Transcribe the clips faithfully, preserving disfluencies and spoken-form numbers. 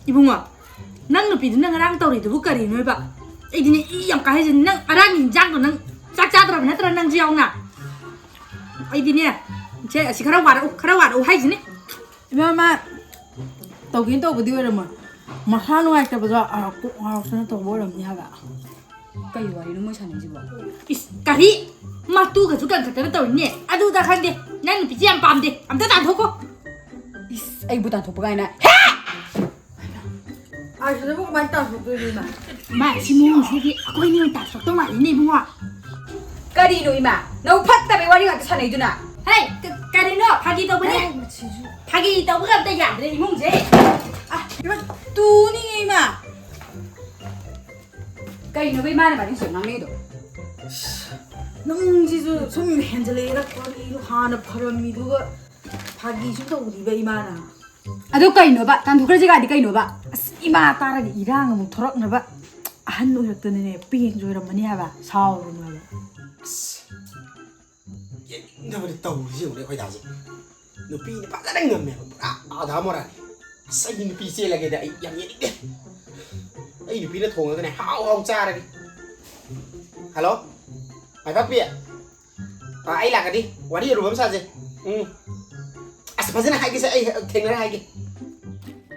ꯏꯕꯨꯡꯉꯣ, ꯅꯪ ꯅꯨꯄꯤꯗꯨꯅ ꯉꯔꯥꯡ ꯇꯧꯔꯤꯗꯨꯕꯨ ꯀꯔꯤꯅꯣꯕ? ꯑꯩꯗꯤꯅꯦ, ꯏ ꯌꯥꯝ ꯀꯥꯏ ꯍꯥꯏꯁꯤꯅꯤ꯫ ꯅꯪ ꯑꯔꯥꯡꯒꯤ ꯏꯟꯖꯥꯡꯗꯣ ꯅꯪ ꯆꯥꯛ ꯆꯥꯗ꯭ꯔꯕ ꯅꯠꯇ꯭ꯔꯥ, ꯅꯪꯁꯨ ꯌꯥꯎꯅ? ꯑꯩꯗꯤꯅꯦ, ꯁꯦ, ꯑꯁꯤ ꯈꯔ ꯋꯥꯔꯛꯎ, ꯈꯔ ꯋꯥꯔꯛꯎ ꯍꯥꯏꯁꯤꯅꯤ꯫ ꯏꯃꯥ, ꯃꯥ ꯇꯧꯒꯦꯅ ꯇꯧꯕꯗꯤ ꯑꯣꯏꯔꯝꯃꯣꯏ, ꯃꯁꯥ ꯅꯨꯡꯉꯥꯏꯇꯕꯗꯣ, ꯑ, ꯀꯣꯛ ꯉꯥꯎꯔꯛꯇꯅ ꯇꯧꯕ ꯑꯣꯏꯔꯝꯅꯤ ꯍꯥꯏꯕ꯫ ꯀꯩ ꯋꯥꯔꯤꯅꯣ ꯃꯣꯏ ꯁꯥꯟꯅꯩꯁꯤꯕꯣ? ꯏꯁ, ꯀꯔꯤ? ꯃꯇꯨꯒꯁꯨ ꯀꯟꯈꯠꯇꯅ ꯇꯧꯔꯤꯅꯦ꯫ ꯑꯗꯨꯗ ꯈꯪꯗꯦ, ꯅꯪ ꯅꯨꯄꯤꯁꯤ ꯌꯥꯝ ꯄꯥꯝꯗꯦ, ꯑꯝꯇ ꯇꯥꯟꯊꯣꯛꯈꯣ꯫ ꯏꯁ, ꯑꯩꯕꯨ ꯇꯥꯟꯊꯣꯛꯄ ꯀꯥꯏꯅ꯫ ꯍꯦ! ꯑꯥꯔꯁꯤꯗꯕꯨ ꯀꯃꯥꯏꯅ ꯇꯥꯟꯊꯣꯛꯇꯣꯏꯅꯣ, ꯏꯃꯥ? ꯏꯃꯥ, ꯁꯤ ꯃꯑꯣꯡꯁꯤꯗꯤ ꯑꯩꯈꯣꯏꯅꯤ ꯑꯣꯏꯅ ꯇꯥꯟꯊꯣꯛꯇꯧ ꯃꯥꯜꯂꯤꯅꯦ, ꯏꯕꯨꯡꯉꯣ꯫ ꯀꯔꯤꯅꯣ, ꯏꯃꯥ? ꯅꯪ ꯐꯠꯇꯕꯩ ꯋꯥꯔꯤ ꯉꯥꯛꯇ ꯁꯥꯟꯅꯩꯗꯨꯅ꯫ ꯍꯦ, ꯀ-, ꯀꯔꯤꯅꯣ? ꯐꯥꯒꯤ ꯇꯧꯕꯅꯦ꯫ ꯑꯦ, ꯃꯁꯤꯁꯨ꯫ ꯐꯥꯒꯤ ꯇꯧꯕꯒ ꯑꯝꯇ ꯌꯥꯗ꯭ꯔꯦ ꯏꯃꯨꯡꯁꯦ꯫ ꯑ, ꯏꯃꯥ, ꯇꯨꯅꯤꯅꯦ, ꯏꯃꯥ꯫ ꯀꯩꯅꯣꯕ ꯏꯃꯥꯅ ꯃꯥꯗꯤ ꯍꯧꯖꯤꯛ ꯉꯥꯡꯅꯩꯗꯣ? ꯅꯪꯁꯤꯁꯨ ꯁꯨꯝ ꯍꯦꯟꯖꯜꯂꯛꯑꯦꯗ, ꯀꯔꯤꯅꯣ ꯍꯥꯟꯅ ꯐꯔꯝꯃꯤꯗꯨꯒ ꯐꯥꯒꯤ ꯁꯨꯝ ꯇꯧꯔꯤꯕ ꯏꯃꯥꯅ꯫ ꯑꯗꯨ ꯀꯩꯅꯣꯕ? ꯇꯥꯟꯊꯣꯛꯈ꯭ꯔꯁꯤ ꯀꯥꯏꯗꯤ ꯀꯩꯅꯣꯕ? ꯑꯁ, ꯏꯃꯥ ꯇꯥꯔꯒ ꯏꯔꯥꯡ ꯑꯃꯨꯛ ꯊꯣꯔꯛꯅꯕ꯫ ꯑꯍꯟ ꯑꯣꯏꯔꯛꯇꯅꯅꯦ ꯄꯦꯟꯁꯨ ꯑꯣꯏꯔꯝꯃꯅꯤ ꯍꯥꯏꯕ, ꯁꯥꯎꯔꯨꯅꯨ ꯍꯥꯏꯕ꯫ ꯑꯁ, ꯌꯦꯡꯅꯤꯡꯗꯕꯅꯤ ꯇꯧꯔꯤꯁꯦ, ꯌꯦꯡꯉꯨꯅꯦ ꯑꯩꯈꯣꯏ ꯗꯥꯁꯦ꯫ ꯅꯨꯄꯤꯅ ꯐꯖꯅ ꯉꯝꯃꯦꯕ, ꯄꯨꯔꯥ ꯑꯥꯗꯥ ꯃꯣꯔꯥꯅꯤ꯫ ꯑꯁ, ꯑꯩꯗꯤ ꯅꯨꯄꯤ ꯆꯦꯜꯂꯒꯦꯗ ꯑꯩ ꯌꯥꯝ ꯌꯦꯡꯅꯤꯡꯗꯦ꯫ ꯑꯩ ꯅꯨꯄꯤꯅ ꯊꯣꯡꯉꯒꯅꯦ ꯍꯥꯎ ꯍꯥꯎ ꯆꯥꯔꯒꯦ꯫ ꯍꯜꯂꯣ, ꯃꯥꯏꯄꯥꯛꯄꯤ꯫ ꯑꯥ, ꯑꯩ ꯂꯥꯛꯀꯅꯤ, ꯋꯥꯔꯤ ꯑꯔꯨꯕ ꯑꯃ ꯁꯥꯁꯦ꯫ ꯎꯝ꯫ ꯑꯁ, ꯐꯖꯅ ꯍꯥꯏꯒꯦꯁꯦ, ꯑꯩ ꯊꯦꯡꯅꯔ ꯍꯥꯏꯒꯦ꯫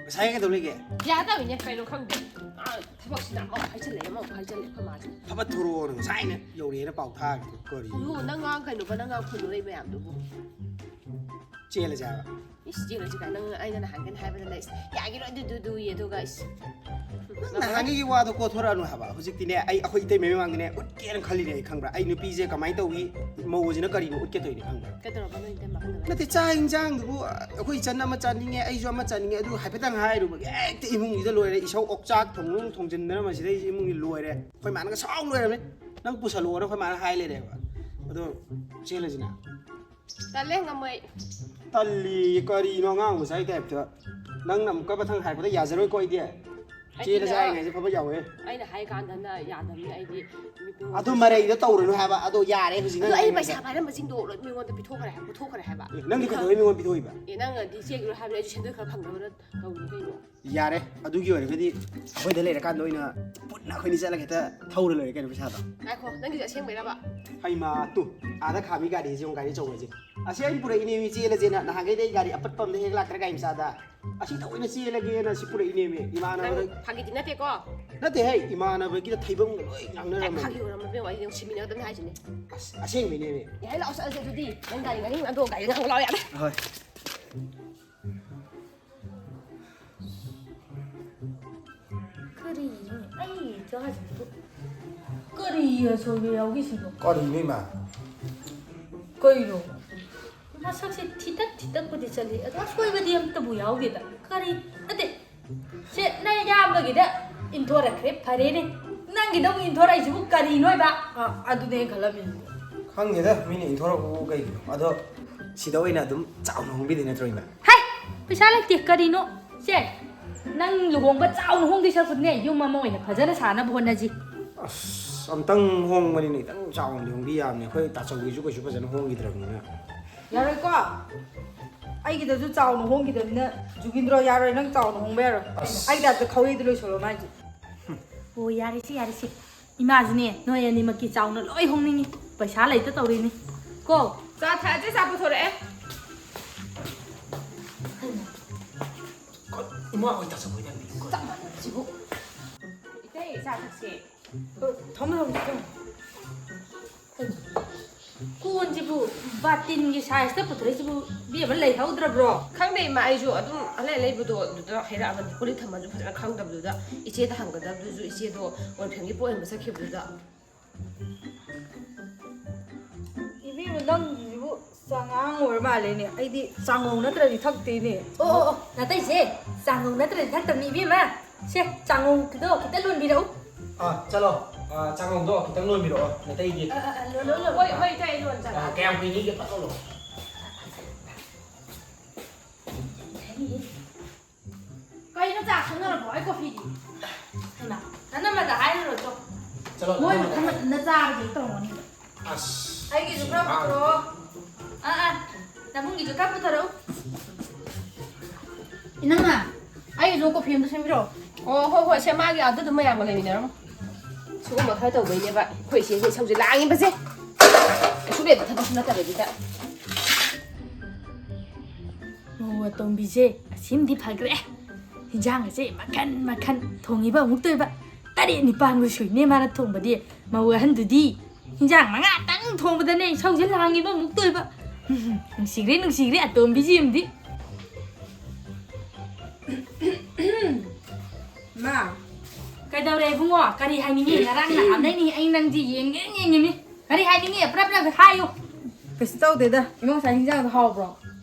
ꯉꯁꯥꯏ ꯀꯩꯗꯧ ꯂꯩꯒꯦ? ꯌꯥꯗꯕꯅꯤꯅꯦ, ꯀꯩꯅꯣ ꯈꯪꯗꯦ꯫ ꯑꯥ, ꯊꯕꯛꯁꯤꯅ ꯑꯃꯨꯛ ꯍꯥꯏꯖꯜꯂꯦ, ꯑꯃꯨꯛ ꯍꯥꯏꯖꯜꯂꯦ, ꯑꯩꯈꯣꯏ ꯃꯥꯁꯦ꯫ ꯐꯕ ꯊꯣꯔꯛꯑꯣꯅ ꯉꯁꯥꯏꯅ ꯌꯧꯔꯛꯑꯦꯅ ꯄꯥꯎ ꯊꯥꯈꯤꯗꯨ ꯀꯔꯤꯅꯣ? ꯏꯕꯨꯡꯉꯣ, ꯅꯪ ꯉꯥꯡ ꯀꯩꯅꯣꯕ, ꯅꯪ ꯉꯥꯡ ꯈꯨꯝꯃꯨ ꯂꯩ ꯃꯌꯥꯝꯗꯨꯕꯨ꯫ ꯆꯦꯜꯂꯁꯦ ꯍꯥꯏꯕ꯫ ꯏꯁ, ꯆꯦꯜꯂꯁꯤ ꯀꯥꯏꯅ, ꯅꯪ ꯑꯩꯅ ꯅꯍꯥꯟꯒꯩꯅ ꯍꯥꯏꯕꯗꯅ, ꯏꯁ, ꯌꯥꯒꯤꯔꯣꯏ ꯑꯗꯨ, ꯑꯗꯨ, ꯑꯗꯨ, ꯏ, ꯑꯗꯨꯒ, ꯏꯁ꯫ ꯅꯪ ꯅꯍꯥꯟꯒꯤ ꯋꯥꯗꯣ ꯀꯣꯊꯣꯔꯛꯑꯅꯨ ꯍꯥꯏꯕ꯫ ꯍꯧꯖꯤꯛꯇꯤꯅꯦ, ꯑꯩ ꯑꯩꯈꯣꯏ ꯏꯇꯩꯃꯩ ꯃꯃꯥꯡꯗꯅꯦ ꯎꯠꯀꯦꯅ ꯈꯜꯂꯤꯅꯦ, ꯑꯩ ꯈꯪꯕ꯭ꯔꯥ? ꯑꯩ ꯅꯨꯄꯤꯁꯦ ꯀꯃꯥꯏꯅ ꯇꯧꯏ, ꯃꯧꯁꯤꯅ ꯀꯔꯤꯅꯣ ꯎꯠꯀꯦ ꯇꯧꯔꯤꯅꯦ, ꯈꯪꯕ꯭ꯔꯥ? ꯀꯩꯗꯧꯔꯕ ꯅꯣꯏ ꯏꯇꯩꯃ ꯀꯩꯗꯧꯔꯕ? ꯅꯠꯇꯦ, ꯆꯥꯛ ꯏꯟꯖꯥꯡꯗꯨꯕꯨ, ꯑ, ꯑꯩꯈꯣꯏ ꯏꯆꯟ ꯑꯃ ꯆꯥꯅꯤꯡꯉꯦ, ꯑꯩꯁꯨ ꯑꯃ ꯆꯥꯅꯤꯡꯉꯦ, ꯑꯗꯨ ꯍꯥꯏꯐꯦꯠꯇꯪ ꯍꯥꯏꯔꯨꯕꯒꯤ ꯍꯦꯛꯇ ꯏꯃꯨꯡꯁꯤꯗ ꯂꯣꯏꯔꯦ, ꯏꯁꯧ ꯑꯣꯛꯆꯥꯛ ꯊꯣꯡꯗꯣꯡ ꯊꯣꯡꯖꯤꯟꯗꯅ ꯃꯁꯤꯗꯩꯁꯤ ꯏꯃꯨꯡꯁꯤ ꯂꯣꯏꯔꯦ꯫ ꯑꯩꯈꯣꯏ ꯃꯥꯅꯒ ꯁꯥꯎ ꯂꯣꯏꯔꯕꯅꯤ, "ꯅꯪ ꯄꯨꯁꯜꯂꯛꯑꯣꯅ" ꯑꯩꯈꯣꯏ ꯃꯥꯅ ꯍꯥꯏ ꯂꯩꯔꯦꯕ꯫ ꯑꯗꯣ ꯆꯦꯜꯂꯁꯤꯅ꯫ ꯇꯜꯂꯦ, ꯉꯝꯃꯣꯏ꯫ ꯇꯜꯂꯤ ꯀꯔꯤꯅꯣ ꯑꯉꯥꯡ ꯃꯆꯥꯒꯤ ꯇꯥꯏꯞꯇ? ꯅꯪꯅ ꯑꯃꯨꯛꯀ ꯃꯊꯪ ꯍꯥꯏꯔꯛꯄꯗ ꯌꯥꯖꯔꯣꯏꯀꯣ ꯑꯩꯗꯤ꯫ ꯆꯦꯜꯂꯁꯦ ꯍꯥꯏꯔꯤꯉꯩꯁꯦ ꯐꯕ ꯌꯥꯎꯋꯦ꯫ ꯑꯩꯅ ꯍꯥꯏ ꯀꯥꯟꯗꯅ ꯌꯥꯗꯕꯅꯤ꯫ ꯑꯩꯗꯤ ꯃꯤꯉꯣꯟꯗ ꯑꯗꯨ ꯃꯔꯩꯗꯣ ꯇꯧꯔꯨꯅꯨ ꯍꯥꯏꯕ꯫ ꯑꯗꯣ ꯌꯥꯔꯦ ꯍꯧꯖꯤꯛ ꯅꯪ ꯑꯗꯣ ꯑꯩ ꯍꯥꯏꯔꯤꯉꯩꯗ꯫ ꯄꯩꯁꯥ ꯄꯥꯏꯔꯝꯕꯁꯤꯡꯗꯣ ꯂꯣꯏ ꯃꯤꯉꯣꯟꯗ ꯄꯤꯊꯣꯛꯈ꯭ꯔꯦ ꯍꯥꯏꯕ, ꯄꯨꯊꯣꯛꯈ꯭ꯔꯦ ꯍꯥꯏꯕ꯫ ꯑꯦ, ꯅꯪꯗꯤ ꯀꯩꯗꯧꯕꯩ ꯃꯤꯉꯣꯟꯗ ꯄꯤꯊꯣꯛꯏꯕ? ꯑꯦ, ꯅꯪꯅꯗꯤ ꯆꯦꯟꯈ꯭ꯔꯣ ꯍꯥꯏꯕꯅꯤ, ꯑꯩꯁꯨ ꯁꯦꯟꯗꯣꯏ ꯈꯔ ꯐꯪꯅꯕꯅ ꯇꯧꯔꯤꯅꯤ ꯀꯩꯅꯣ꯫ ꯌꯥꯔꯦ, ꯑꯗꯨꯒꯤ ꯑꯣꯏꯔꯒꯗꯤ ꯑꯩꯈꯣꯏꯗ ꯂꯩꯔꯀꯥꯟꯗ ꯑꯣꯏꯅ ꯄꯨꯟꯅ ꯑꯩꯈꯣꯏꯅꯤ ꯆꯠꯂꯒ ꯍꯦꯛꯇ ꯊꯧꯔ ꯂꯣꯏꯔꯦ ꯀꯩꯅꯣ ꯄꯩꯁꯥꯗꯣ꯫ ꯉꯥꯏꯈꯣ, ꯅꯪꯒꯤꯁꯦ ꯑꯁꯦꯡꯕꯩꯔꯕ? ꯍꯩꯃꯥ ꯇꯨ, ꯑꯥꯗ ꯈꯥꯝꯃꯤ ꯒꯥꯔꯤꯁꯦ ꯌꯦꯡꯉꯨ, ꯒꯥꯔꯤ ꯑꯆꯧꯕꯁꯦ꯫ ꯑꯁꯤ ꯑꯩꯅ ꯄꯨꯔꯛꯏꯅꯦ ꯃꯤ ꯆꯦꯜꯂꯁꯦꯅ, ꯅꯍꯥꯟꯈꯩꯗꯤ ꯑꯩ ꯒꯥꯔꯤ ꯑꯄꯠꯄ ꯑꯝꯗ ꯍꯦꯛ ꯂꯥꯛꯇ꯭ꯔꯦ ꯒꯥꯔꯤ ꯃꯆꯥꯗ꯫ ꯑꯁꯤ ꯊꯑꯣꯏꯅ ꯆꯦꯜꯂꯒꯦꯅ ꯁꯤ ꯄꯨꯔꯛꯏꯅꯦꯃꯤ꯫ ꯅꯪ ꯏꯃꯥꯟꯅꯕꯗ ꯐꯥꯒꯤꯗꯤ ꯅꯠꯇꯦꯀꯣ? ꯅꯠꯇꯦ ꯍꯦ, ꯏꯃꯥꯟꯅꯕꯒꯤꯗ ꯊꯩꯕꯝꯒ ꯂꯣꯏ ꯉꯥꯡꯅꯔꯝꯃꯅꯤ꯫ ꯐꯥꯒꯤ ꯑꯣꯏꯔꯝꯃꯕ ꯌꯦꯡꯉꯣ, ꯑꯩꯗꯤ ꯅꯨꯡꯁꯤꯃꯤꯟꯅꯒꯗꯕꯅꯤ ꯍꯥꯏꯁꯤꯅꯦ꯫ ꯑꯁ, ꯑꯁꯦꯡꯕꯩꯅꯦꯃꯤ꯫ ꯌꯥꯔꯦ, ꯂꯥꯛꯑꯣ ꯆꯠꯂꯁꯦ ꯑꯗꯨꯗꯤ꯫ ꯅꯪ ꯒꯥꯔꯤ ꯉꯥꯡꯅꯤꯡ ꯑꯗꯣ ꯒꯥꯔꯤ ꯉꯥꯡꯕ ꯂꯥꯛꯑꯣ ꯌꯥꯔꯦ꯫ ꯍꯣꯏ꯫ ꯀꯔꯤꯅꯣ ꯑꯩ ꯏꯆꯥꯁꯤꯕꯨ? ꯀꯔꯤ ꯑꯁꯣꯏꯕ ꯌꯥꯎꯒꯦ ꯁꯤꯕꯣ? ꯀꯔꯤꯅꯣ ꯏꯃꯥ? ꯀꯩꯅꯣ? ꯃꯁꯛꯁꯦ ꯊꯤꯇꯛ ꯊꯤꯇꯛꯄꯨꯗꯤ ꯆꯠꯂꯤ, ꯑꯗꯣ ꯑꯁꯣꯏꯕꯗꯤ ꯑꯝꯇꯕꯨ ꯌꯥꯎꯗꯦꯗ꯫ ꯀꯔꯤ? ꯅꯠꯇꯦ, ꯁꯦ, ꯅꯪ ꯏꯌꯥꯝꯕꯒꯤꯗ ꯏꯟꯊꯣꯔꯛꯈ꯭ꯔꯦ, ꯐꯔꯦꯅꯦ꯫ ꯅꯪꯒꯤꯗ ꯑꯃꯨꯛ ꯏꯟꯊꯣꯔꯛꯏꯁꯤꯕꯨ ꯀꯔꯤꯅꯣ ꯍꯥꯏꯕ? ꯑ, ꯑꯗꯨꯅꯦ ꯑꯩꯅ ꯈꯜꯂꯝꯃꯤꯁꯦ꯫ ꯈꯪꯗꯦꯗ, ꯃꯤꯅ ꯏꯟꯊꯣꯔꯛꯄꯕꯨ ꯀꯩꯒꯤꯅꯣ? ꯑꯗꯣ ꯁꯤꯗ ꯑꯣꯏꯅ ꯑꯗꯨꯝ ꯆꯥꯎꯅ ꯍꯣꯡꯕꯤꯗꯣꯏ ꯅꯠꯇ꯭ꯔꯣ, ꯏꯃꯥ? ꯍꯩ! ꯄꯩꯁꯥ ꯂꯩꯇꯦ, ꯀꯔꯤꯅꯣ? ꯁꯦ, ꯅꯪ ꯂꯨꯍꯣꯡꯕ ꯆꯥꯎꯅ ꯍꯣꯡꯗꯣꯏ ꯁꯔꯨꯛꯄꯨꯗꯤꯅꯦ, ꯌꯨꯝ ꯑꯃ ꯑꯣꯏꯅ ꯐꯖꯅ ꯁꯥꯅꯕ ꯍꯣꯠꯅꯁꯤ꯫ ꯑꯁ, ꯑꯝꯇꯪ ꯍꯣꯡꯕꯅꯤꯅ ꯈꯤꯇꯪ ꯆꯥꯎꯅꯗꯤ ꯍꯣꯡꯕꯤ ꯌꯥꯕꯅꯦ꯫ ꯑꯩꯈꯣꯏ ꯇꯥꯆꯧꯒꯤꯁꯨ ꯀꯩꯁꯨ ꯐꯖꯅ ꯍꯣꯡꯈꯤꯗ꯭ꯔꯕꯅꯤꯅ꯫ ꯌꯥꯔꯣꯏꯀꯣ? ꯑꯩꯒꯤꯗꯁꯨ ꯆꯥꯎꯅ ꯍꯣꯡꯈꯤꯗꯕꯅꯤꯅ, ꯖꯨꯒꯤꯟꯗ꯭ꯔꯣ, ꯌꯥꯔꯣꯏ, ꯅꯪ ꯆꯥꯎꯅ ꯍꯣꯡꯕ ꯌꯥꯔꯣꯏ꯫ ꯑꯁ꯫ ꯑꯩ ꯇꯥꯏꯞꯇ ꯈꯧꯔꯤꯗꯨ ꯂꯣꯏꯁꯜꯂꯣ ꯃꯥꯏꯁꯦ꯫ ꯑꯣ, ꯌꯥꯔꯦꯁꯦ, ꯌꯥꯔꯦꯁꯦ꯫ ꯏꯃꯥꯁꯨꯅꯦ, ꯅꯣꯏ ꯑꯅꯤꯃꯛꯀꯤ ꯆꯥꯎꯅ ꯂꯣꯏ ꯍꯣꯡꯅꯤꯡꯉꯤ꯫ ꯄꯩꯁꯥ ꯂꯩꯇ ꯇꯧꯔꯤꯅꯤ꯫ ꯀꯣ? ꯆꯥ ꯊꯛꯑꯁꯦ, ꯆꯥ ꯄꯨꯊꯣꯔꯛꯑꯦ꯫ ꯏꯃꯥ ꯍꯣꯏ ꯇꯥꯆꯧ ꯍꯣꯏ ꯇꯥꯅꯤ꯫ ꯆꯞ ꯃꯥꯟꯅꯕꯁꯤꯕꯨ꯫ ꯏꯇꯩ, ꯆꯥ ꯊꯛꯁꯦ꯫ ꯊꯝꯃꯣ, ꯊꯝꯃꯣ, ꯊꯝꯃꯣ꯫ ꯀꯣꯟꯁꯤꯕꯨ ꯕꯥꯇꯤꯟꯒꯤ sizeꯇ ꯄꯨꯊꯣꯔꯛꯏꯁꯤꯕꯨ ꯏꯕꯦꯝꯃ ꯂꯩꯍꯧꯗ꯭ꯔꯕ꯭ꯔꯣ? ꯈꯪꯗꯦ ꯏꯃꯥ, ꯑꯩꯁꯨ ꯑꯗꯨꯝ ꯑꯂꯩ ꯑꯂꯩꯕꯗꯣ ꯑꯗꯨꯗ ꯍꯩꯔꯛꯑꯕꯅꯤ꯫ ꯀꯣꯜꯂꯤꯛ ꯊꯝꯕꯁꯨ ꯐꯖꯅ ꯈꯪꯗꯕꯗꯨꯗ, ꯏꯆꯦꯗ ꯍꯪꯒꯗꯕꯗꯨꯁꯨ ꯏꯆꯦꯗꯣ ꯑꯣꯔꯐꯦꯝꯒꯤ ꯄꯣꯠ ꯌꯣꯟꯕ ꯆꯠꯈꯤꯕꯗꯨꯗ꯫ ꯏꯕꯦꯝꯃ, ꯅꯪꯒꯤꯁꯤꯕꯨ ꯆꯉꯥꯡ ꯑꯣꯏꯔ ꯃꯥꯜꯂꯦꯅꯦ꯫ ꯑꯩꯗꯤ ꯆꯥꯉꯧ ꯅꯠꯇ꯭ꯔꯗꯤ ꯊꯛꯇꯦꯅꯦ꯫ ꯑꯣ, ꯑꯣ, ꯑꯣ, ꯅꯥꯇꯩꯁꯦ, ꯆꯥꯉꯧ ꯅꯠꯇ꯭ꯔꯗꯤ ꯊꯛꯇꯕꯅꯤ ꯏꯕꯦꯝꯃ꯫ ꯁꯦ, ꯆꯥꯉꯧꯗꯣ ꯈꯤꯇ ꯂꯣꯟꯕꯤꯔꯛꯎ꯫ ꯑꯥ, ꯆꯠꯂꯣ꯫ ꯑꯥ, ꯆꯥꯉꯧꯗꯣ ꯈꯤꯇꯪ ꯂꯣꯟꯕꯤꯔꯛꯑꯣ, ꯅꯥꯇꯩꯒꯤ꯫ ꯑꯥ, ꯑꯥ, ꯑꯥ, ꯂꯣꯜꯂꯣ, ꯂꯣꯜꯂꯣ꯫ ꯍꯣꯏ, ꯍꯣꯏ, ꯏꯇꯩ, ꯑꯩ ꯂꯣꯟꯖꯔꯛꯑꯒꯦ꯫ ꯑꯥ, ꯀꯌꯥꯝ ꯀꯨꯏꯅꯤꯒꯦ? ꯐꯠ ꯂꯣꯜꯂꯣ꯫ ꯀꯩꯅꯣ ꯆꯥ ꯊꯛꯅꯔꯕꯣ? ꯑꯩ ꯀꯣꯐꯤꯗꯤ? ꯍꯩꯃꯥ, ꯅꯅꯝꯃꯗ ꯍꯥꯏꯔꯨꯔꯣ, ꯆꯣ꯫ ꯆꯠꯂꯣ, ꯃꯣꯏ ꯅꯅꯝꯃꯗ ꯃꯊꯟ ꯍꯥꯏꯔꯨꯔꯣ꯫ ꯃꯊꯟꯇ ꯆꯥꯕꯗꯤ ꯇꯧꯔꯝꯒꯅꯤ꯫ ꯑꯁ, ꯑꯩꯒꯤꯁꯨ ꯁꯤ ꯈꯔ ꯉꯥꯡ- ꯄꯨꯊꯣꯔꯛꯑꯣ꯫ ꯑꯥ, ꯑꯥ, ꯅꯕꯨꯡꯒꯤꯁꯨ ꯈꯔ ꯄꯨꯊꯣꯔꯛꯎ꯫ ꯏꯅꯝꯃ, ꯑꯩꯒꯤꯁꯨ ꯀꯣꯐꯤ ꯑꯝꯇ ꯁꯦꯝꯕꯤꯔꯛꯑꯣ꯫ ꯑꯣ, ꯍꯣꯏ, ꯍꯣꯏ, ꯁꯦ, ꯃꯥꯒꯤ ꯑꯗꯨꯗꯨꯃ ꯌꯥꯝꯅ ꯂꯩꯃꯤꯟꯅꯔꯝꯃꯣ꯫ ꯁꯤꯒꯨꯝꯕ ꯈꯔ ꯇꯧꯕꯩꯅꯦꯕ ꯑꯩꯈꯣꯏ ꯏꯆꯦꯁꯦ ꯏꯁꯧꯁꯦ ꯂꯥꯡꯉꯤꯕꯁꯦ꯫ ꯀꯩꯁꯨ ꯂꯩꯕ ꯊꯕꯛꯁꯨ ꯅꯠꯇꯕꯁꯤꯗ꯫ ꯃꯧ ꯑꯇꯣꯝꯕꯤꯁꯦ ꯑꯁꯤꯃꯗꯤ ꯐꯈ꯭ꯔꯦ꯫ ꯍꯤꯟꯖꯥꯡ ꯑꯁꯦ ꯃꯈꯟ ꯃꯈꯟ ꯊꯣꯡꯉꯤꯕ ꯑꯃꯨꯛꯇꯣꯏꯕ꯫ ꯇꯔꯦꯠ ꯅꯤꯄꯥꯟꯕꯨ ꯁꯨꯏꯅꯦ ꯃꯥꯅ ꯊꯣꯡꯕꯗꯤ꯫ ꯃꯧ ꯑꯍꯟꯗꯨꯗꯤ ꯍꯤꯟꯖꯥꯡ ꯃꯉꯥꯇꯪ ꯊꯣꯡꯕꯗꯅꯦ ꯏꯁꯧꯁꯦ ꯂꯥꯡꯉꯤꯕ ꯑꯃꯨꯛꯇꯣꯏꯕ꯫ ꯎꯝ, ꯅꯨꯡꯁꯤꯈ꯭ꯔꯦ, ꯅꯨꯡꯁꯤꯈ꯭ꯔꯦ ꯑꯇꯣꯝꯕꯤꯁꯤꯃꯗꯤ꯫ ꯃꯥ꯫ ꯀꯩꯗꯧꯔꯦ ꯏꯕꯨꯡꯉꯣ? ꯀꯔꯤ ꯍꯥꯏꯅꯤꯡꯉꯤ? ꯉꯔꯥꯡ ꯅꯍꯥꯟꯗꯩꯅꯤ ꯑꯩ ꯅꯪꯁꯦ ꯌꯦꯡꯒꯦ ꯌꯦꯡꯉꯤꯅꯤ꯫ ꯀꯔꯤ ꯍꯥꯏꯅꯤꯡꯉꯤ? ꯄ꯭ꯔꯞ ꯄ꯭ꯔꯞ ꯍꯥꯏꯌꯨ꯫ ꯀꯩꯁꯨ ꯇꯧꯗꯦꯗ꯫ ꯏꯃꯥ ꯉꯁꯥꯏ ꯍꯤꯟꯖꯥꯡꯗꯣ ꯍꯥꯎꯕ꯭ꯔꯣ?